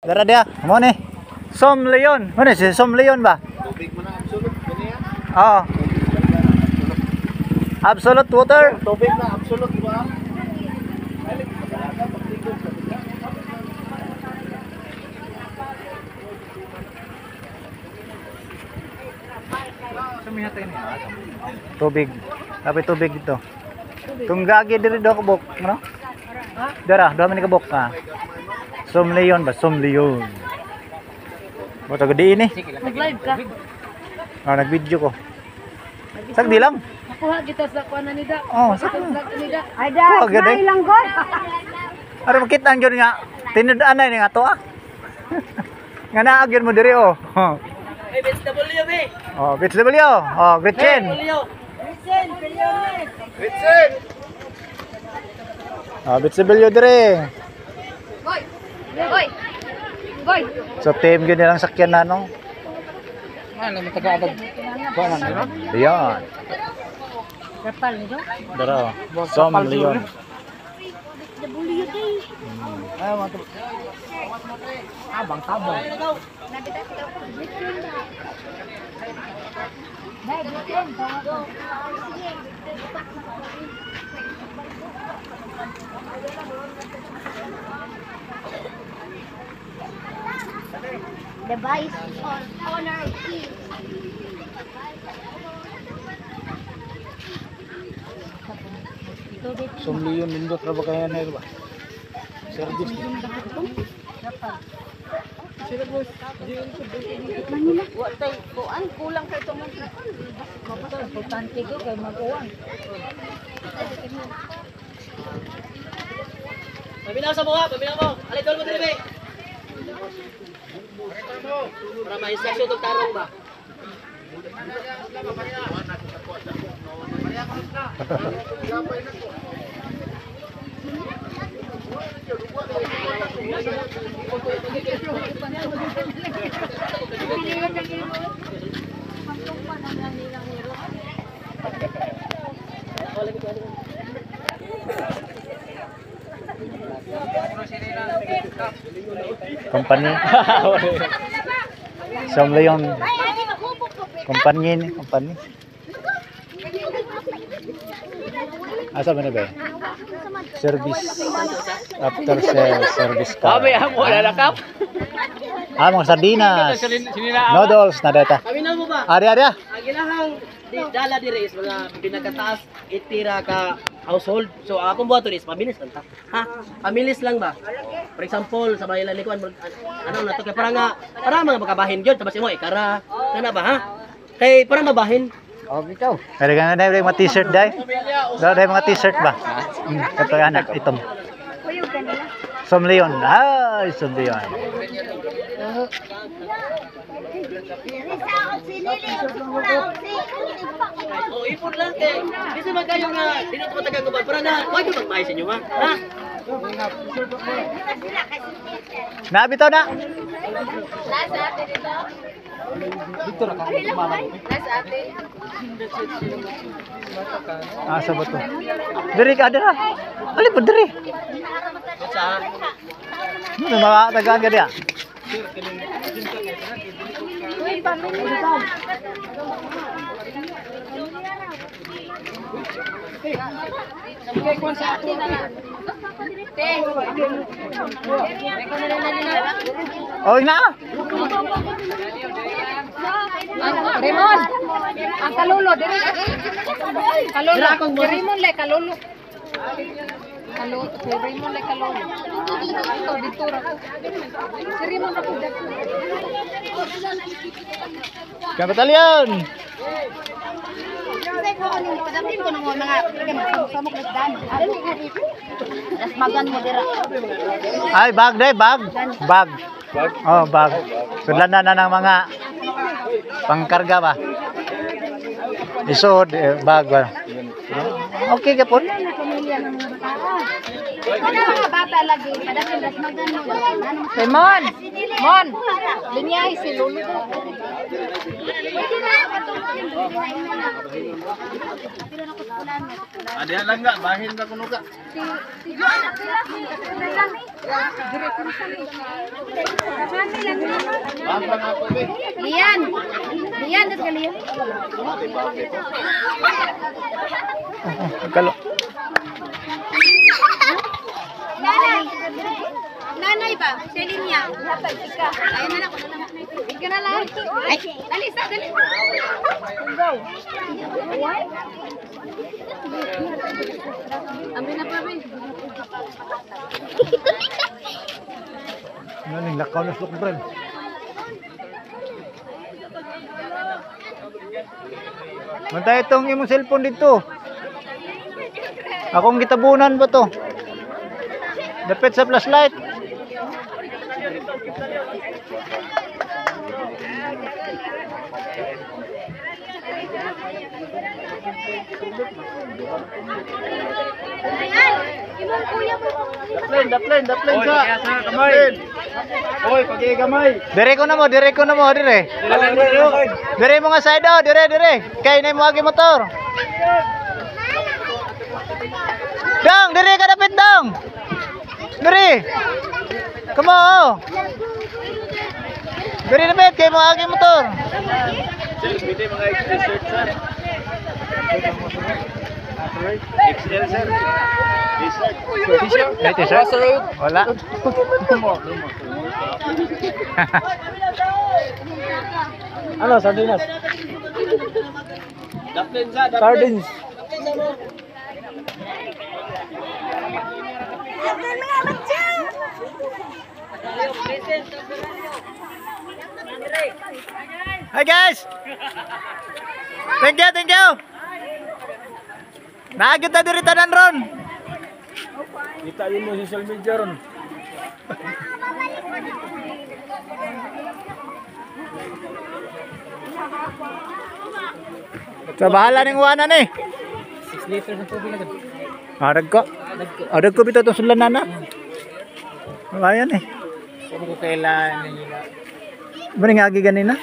Dara dia, mo ni. Som Leon. Mo ni si Som Leon ba? Tubig mo na absolute gani ya. Oo. Absolute water. Tubig na absolute ba? Tubig. Kapit tubig dito. Tunggagi diri do kabuk, ano? Dara, do man ni kabuk ah. Som Leon ba? Som Leon. Mo tago di ini. Mag-live ka. Ah, nag-video ko. Sagdi lang. Nakuha kita sa kuan na nida. Oh, sa nida. Ay da, Kuha, gid, eh. smile lang god. Aron makita ang gyud nga tinud-anay ni nga to ah. Nga naa gyud mo diri oh. Hey, Bits W, be. Oh, Bits W. Oh, Gretchen. W. Richard! Oh, Bits W diri. Goy. Goy. Goy. So team gyud nilang sakyan na no. Ano mo taga-abag? Kuan man. Ayan. Rapal nido. Dara. Oh. Som Leon. Abang tabang. The vice on honor of peace. Som Leon nindot ra ba kaya na ba? Service ni. Importante ko kay mag-uwan. Paminaw sa mga, paminaw mo. Alay, dol mo diri, be. Para ma-instruction tong tarong ba? Company. Som Leon. Company ni, company. Asa ba na ba? Service after sales service car. Sabi, amo lalakap. Ah, mga sardinas. Noodles na data. Paminaw mo ba? Ari ari. Ah. Ang ilahang dala diri is mga pinakataas itira ka household. So ang akong buhaton is pamilis lang ta. Ha? Pamilis lang ba? For example, sa bayan ni kuan ano na to kay para nga para mga makabahin gyud tapos imo ikara. Kana ba ha? Kay para mabahin. Okay ikaw. Ari ka na dai mga t-shirt dai. Dai mga t-shirt ba? Kato anak itom. Kuyog ka nila. Som Leon. Ay, Som Leon. O ipon lang kay bisa man kayo nga dili to matagang kuban para na wag gyud magmahay sa inyo ha. Ha? Nabitaw na. Dito ra ka mamang. Asa ba to? Diri ka dira. Ali po diri. Sa Ano mga tagaan ka diya? Oh, na. Raymond. Ang kalulo diri. Kalulo. Si Raymond lay kalulo. Kalulo. Si Raymond lay kalulo. Dito dito ra ko. Si Raymond ra ko dito. Kabatalyon. Ay, bag day, bag. Bag. Oh, bag. Sudlan na na ng mga pangkarga ba? Isod, eh, bag ba? Okay ka po. Mga bata lagi, padapin das magan mo. Raymond. Mon. Linyahi si Lolo. Adiya lang nga bahin ra kuno ka. Dire ko sa Lian. Lian, das ka Lian. Kalo. Nanay. Nanay ba? Celine niya. Ayun na lang. Ika na lang. Ay, dali sa, dali. Go. Ambil na pa, be. Ano ning lakaw na slok brand. Mantay itong imong cellphone dito. Akong gitabunan ba to? Dapat sa flashlight. Ayan. Imong kuya mo. Daplen sa. Kamay. Oy, pagigamay. Dire ko na mo, dire ko na mo, dire. Dire mo nga side oh, dire dire. Kay na mo agi motor. Dong, dire ka dapit dong. Dire. Come on. Oh. Dire dapit kay mo agi motor. Sir, pwede mga XL sir. XL sir. T-shirt. May t-shirt? Wala. Ano, sardinas? Daplen sa, daplen. Sardines. Hi guys. Thank you, thank you. Naagit na diri tanan ron. Kita yun mo social media ron. So bahala ning uwanan eh. 6 liters ng tubig na gud. Arag ko. Arag ko bitaw tong sulan nana. Wala yan eh. Kung ko kailan nila. Muna nga agi ganina.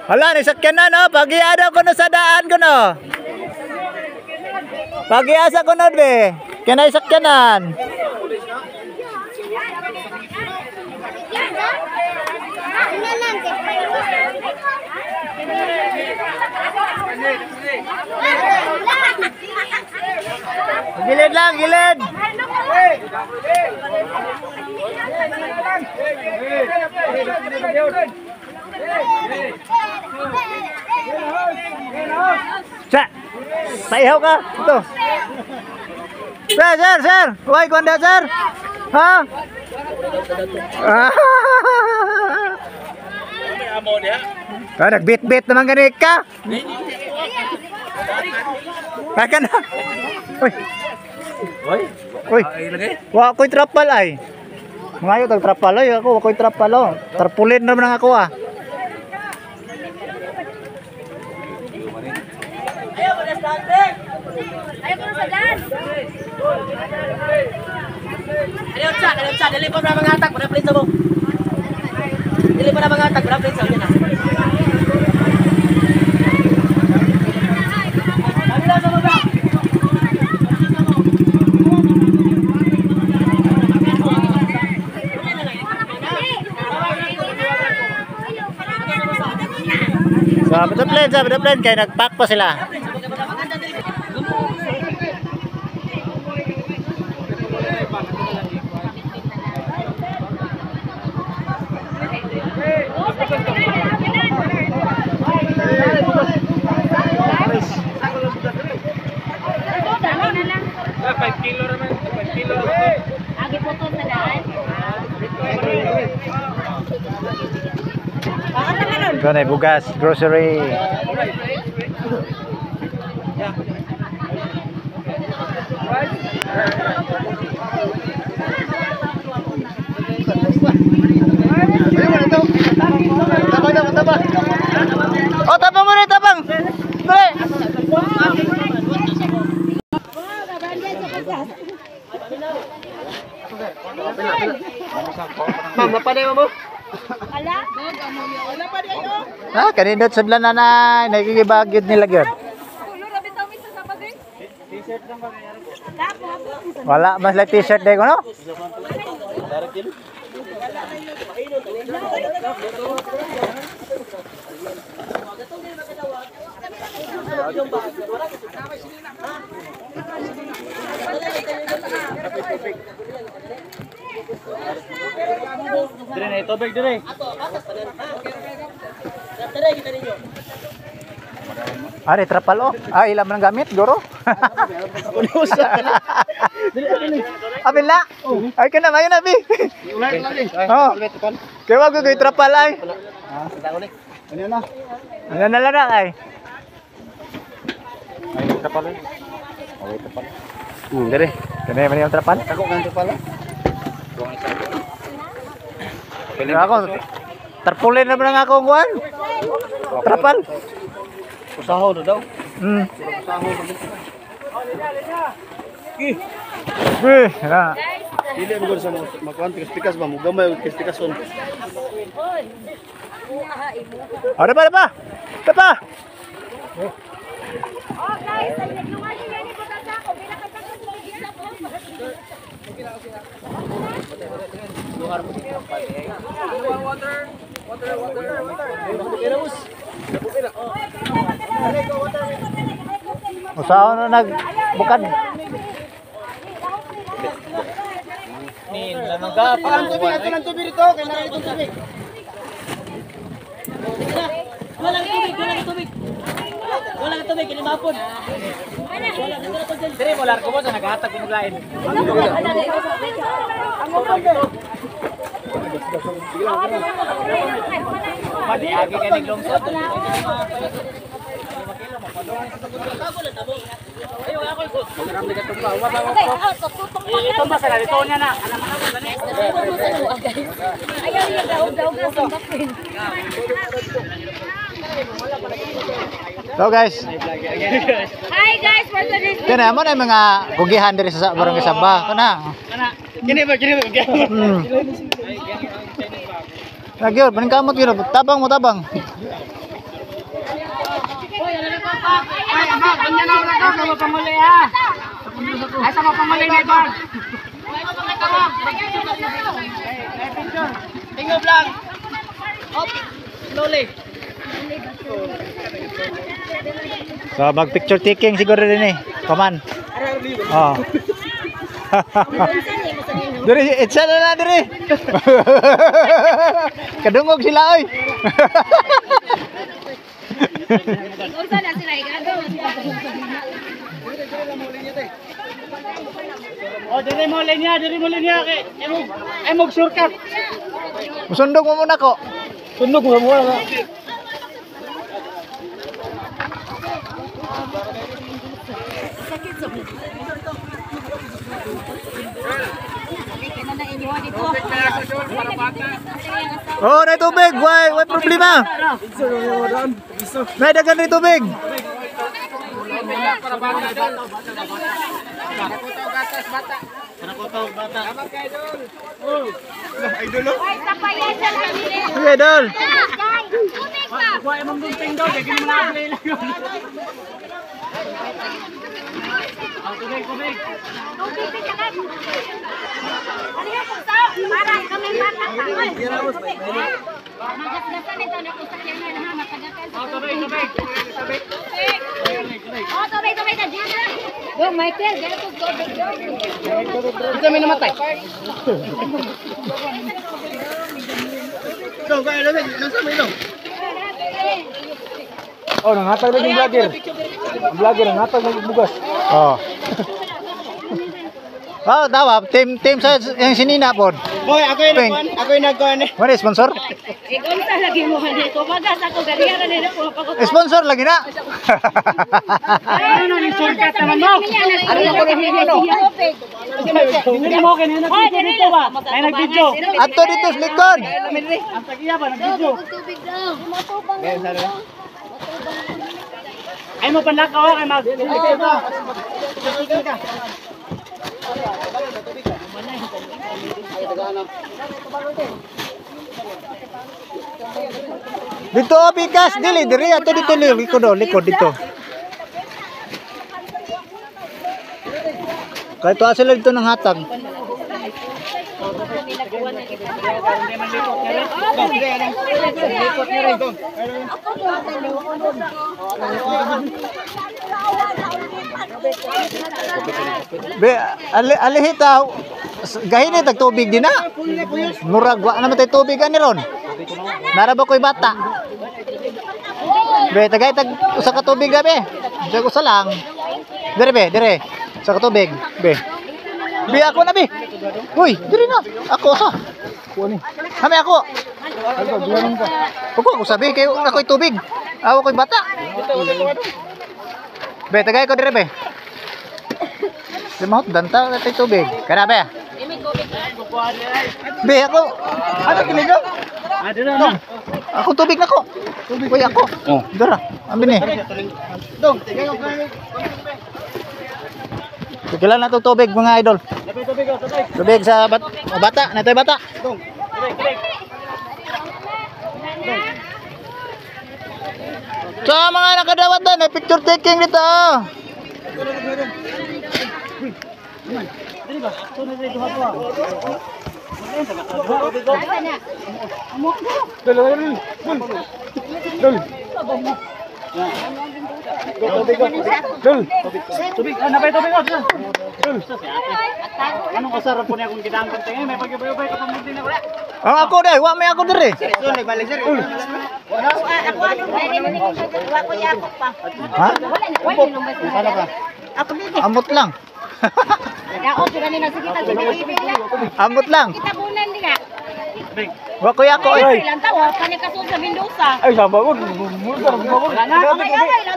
Hala, nisakyan na no. Pagiada ko no sa daan ko no. Pagiasa ko no be. Kaya sakyanan. Gilid lang, gilid. Sa, paihaw ka. Ito. Sir, sir, sir. Why, kwanda, sir? Ha? Ah, nagbit-bit naman gani ka. Kaka na. Uy. Oy. Uy. Wa ko'y trapal ay. Ngayo tag trapal ay ako, wa ko'y trapal oh. Tarpulin naman ang ako ah. Ayaw ko na sa daan. Ayaw sa, dili pa na mga atak, wala plate sa mo. Dili pa na mga atak, wala plate sa mo na. Sabi sa plan, kaya nagpack pa sila. Agi po to sa daan. Ito na bugas, grocery. Oh, tapang mo rin, tapang. Dali. Ma'am, napanay mo? Ah, kanindot sa nanay, nagigibagid nila gyud. Wala mas la t-shirt day ko no? Dire na tubig dire. Are trapal oh. Ah, ila man ang gamit goro. Apil na. Ay kana mayo na bi. Oh. Kay wag ko trapal ay. Ano na? Ano na lang ay. Ay trapal. Ay trapal. Dire. Kani man yung trapal. Ako kan trapal. Ako tarpaulin na ba lang ako kuan? Trapal. Usahaw na daw. Eh, na. Dili mo sa makuan tikas-tikas ba mo gamay og tikas-tikason. Are pa, pa. Pa. Oh guys, ay naglungan niya ni butas ako. Binakatakot mo gisa po. Usahaw na nagbukad. Ang tubig, ato lang tubig dito, kay nara itong tubig. Walang tubig, walang tubig. Walang tubig, kinimapon. Dire mo largo mo sa naghatag ko maglain. Madiagi ka ning lungsod. Ito ba sa dito niya na? Ayaw niya daog-daog na sumbakin. So guys, Hi guys, for today's kani mo na yung mga kugihan diri sa Barangay Saba. Kana. Kini ba kini ba? Lagi yun, paningkamot yun. Tabang mo, tabang. Ay aba, kanya na wala ka sa mapanguli ha. Ay sa mapanguli ni bag. Tingog lang. Up, slowly. So mag picture taking siguro din eh. Paman. Oh. Diri, itsa na na diri. Kadungog sila oy. Unsa na sila igagaw. Oh, dire mo linya, dire mo linya kay imog imog shortcut. Musundog mo muna ko. Sunog mo mo. Oh, na tubig. Why problema? Nay dagan ni tubig. Ay, sapayan siya kami. Sige, idol. Tubig ba? Kuha imong gunting daw kay kini mga play lang. Tubig, tubig. Tubig ka lang. Ano yung kung sa para kami bata ka. Magasgasan ito na kung sakyan na ha, matagakan. Oh, tubig, tubig. Tubig. Oh, tubig, tubig na dyan. Go, Michael, ganito go, go, go. Kita may namatay. Go, go, nasa may daw. Oh, nanghatag na yung vlogger. Ang vlogger nanghatag na yung bugas. Oh. Oh, tawa, team team sa yung sinina pod. Boy, ako yung Pink. nagkuhan, ako yung nagkuhan eh. Wala sponsor? Ikaw sa lagi mo hani ko magas ako ganiya na nila ko pag Sponsor lagi na. Ano ni shortcut naman mo? Ano ko ano? Hindi mo kay nag-video dito ba? Ay nag-video. Ato dito sa likod. Ang tagiya ba nag-video? Tubig daw. Ay mo panlakaw kay mag. Dito oh, bigas dili diri ato dito likod oh, likod dito. Kahit tuwa sila dito ng hatag. Be, alihita, gahin tag tubig din na. Murag wa naman tay tubig ani ron. Nara ba koy bata? Be, tagay tag usa ka tubig na be. Usa usa lang. Dire be, dire. Usa ka tubig, be. Be ako na be. Uy, dire na. Ako usa. Kami ako. Ako ako sabi kayo ako'y tubig. Awa ko'y bata. Be, tagay ko dire be. Limahot danta na tay tubig. Kana be. Be ako. Ano kinigaw? Dong. Ako tubig na ko. Uy ako. Oh, dara. Amin eh. Dong, tigay ko kayo. Kailan na itong tubig mga idol. Tubig sa bata, natoy bata. Dong. So mga nakadawat doon, may picture taking dito. Tubig, ah, napay tubig oh. Dul. Anong kasarap po niya kung kinangkon tayo, may pag-ubay-ubay ka pang din ako. Ang ako dai, wa may ako diri. Balik sir. Ha? Amot lang. Amot lang. Tabunan nila. Wa ko yako oy. Ilang tawa kani kasul sa Mendoza. Ay, sama ko.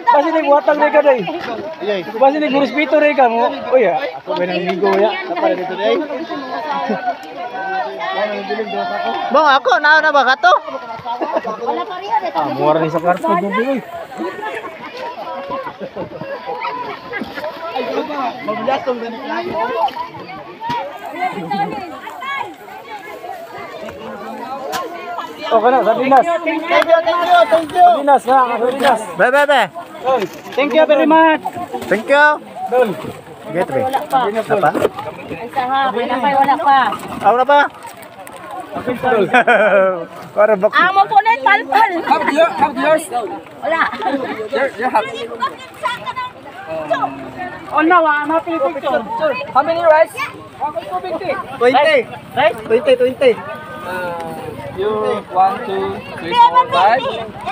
Basi ni buhatag ni ka day. Basi ni gurespeto rin ka mo. Uy, ako ba nang ligo ya? Para dito day. Bong ako naa na ba kato? Wala pa riya dito. Ah, mura ni sa kwarto tubig oy. Okay na, sardinas. Thank you, thank you, thank you. Sardinas na, sardinas. Be be be. Thank you very much. Thank you. Dol. Get be. Wala pa. Napa? Ang saha, wala pa, wala pa. Aw na pa. Para bak. Amo po na palpal. Have yours. Wala. Your half. Oh no, I'm happy to picture. How many rice? 20. Rice? 20 20. You 1, 2, 3, 4, 5,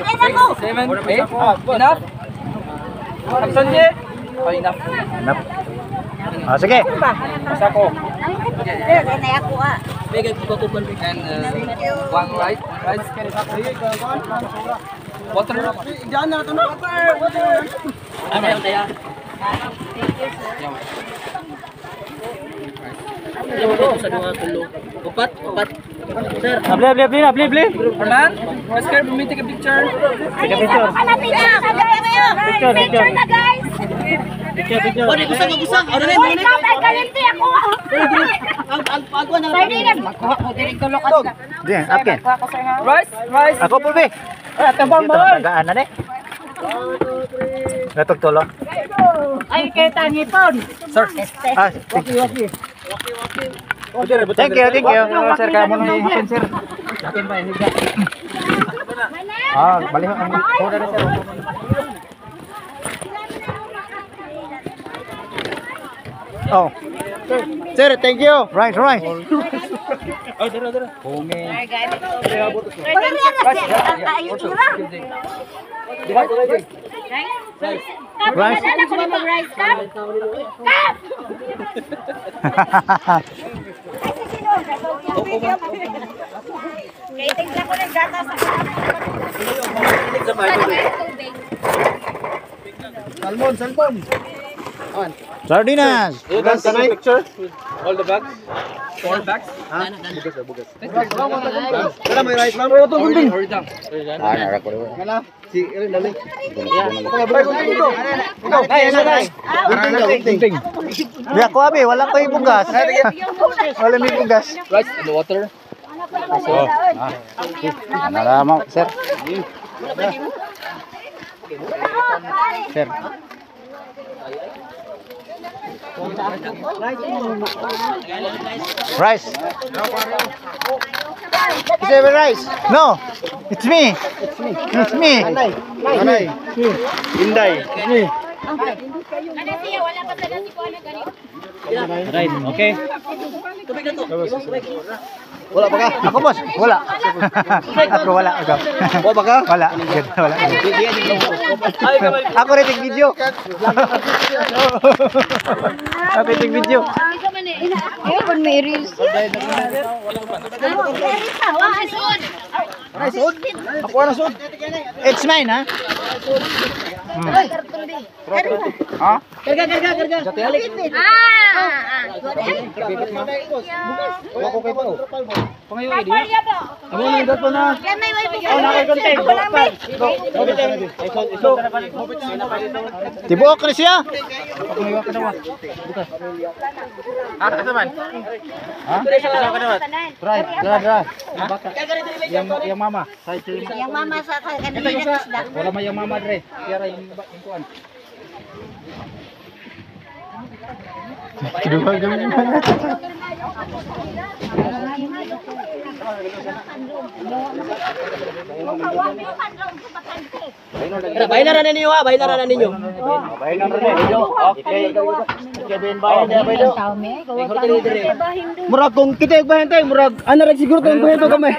6, 7, 8. Enough? Sanjay? Oh, enough. Nap. Ah, sige. Masako. Kaya ako ah. And one rice. Rice. Water. Ano yung taya? Sa duha tulo. Upat, upat. Sir, Abli, abli, abli, abli, abli. Herman, Oscar, let me take a picture. Ay, isa pa na picture. Picture, Picture na guys. Picture, picture. oh, gusa gusa. Ano na Uy, ikaw ay kalimti ako. Ang ang pagwa na. Sardinas. Magkuha ko diri tulok at Di, apke. Rice, rice. Ako po be. Ay, tambang Dito mo. tagaan na ni. Natog tulo. Ay, kay tangipon. Sir. Ah, thank you. Thank you, thank you. Sir, kaya mo nang ihapin, sir. Ah, balik ang order na, sir. Oh. Sir, thank you. Right, right. Rice. Rice. Cup. Cup. Kaya tingnan ko ng gatas. Salmon, salmon. Sardinas. You guys take a picture with all the bags? Four bags? Wala may rice, ma'am. Wala gunting. Hurry down. Wala. Si, rin dali. Ay, gunting ito. Ikaw, ay, ay, ay. Gunting. Di ako abi, wala ko ibugas. Wala may bugas. Rice and water. Oh. Nalama, sir. Sir. Rice. Is it rice? No, it's me. It's me. It's me. Anay. Inday. Ano siya, wala pa sa si Kuana gani. Right, okay. Tubig na to. Wala pa ka? Ako, boss. Wala. Ako wala. Ako. Wala pa ka? Wala. Wala. Ako rin video. Ako rin video. Ay, kung may reels. Ako na sud. It's mine, ha? Ha? Karga, karga, karga. Ah! Yan may wifi. Ako lang may. Tibuok ni siya. Yang mama. Yang mama sa kanina isda. Wala may yang mama dre. Tiara yung kuan. Kiduha gami. Bayaran na ninyo ha, bayaran na ninyo. Murag kung kita yung bahintay, murag ana ra siguro tayong bahintay kamay.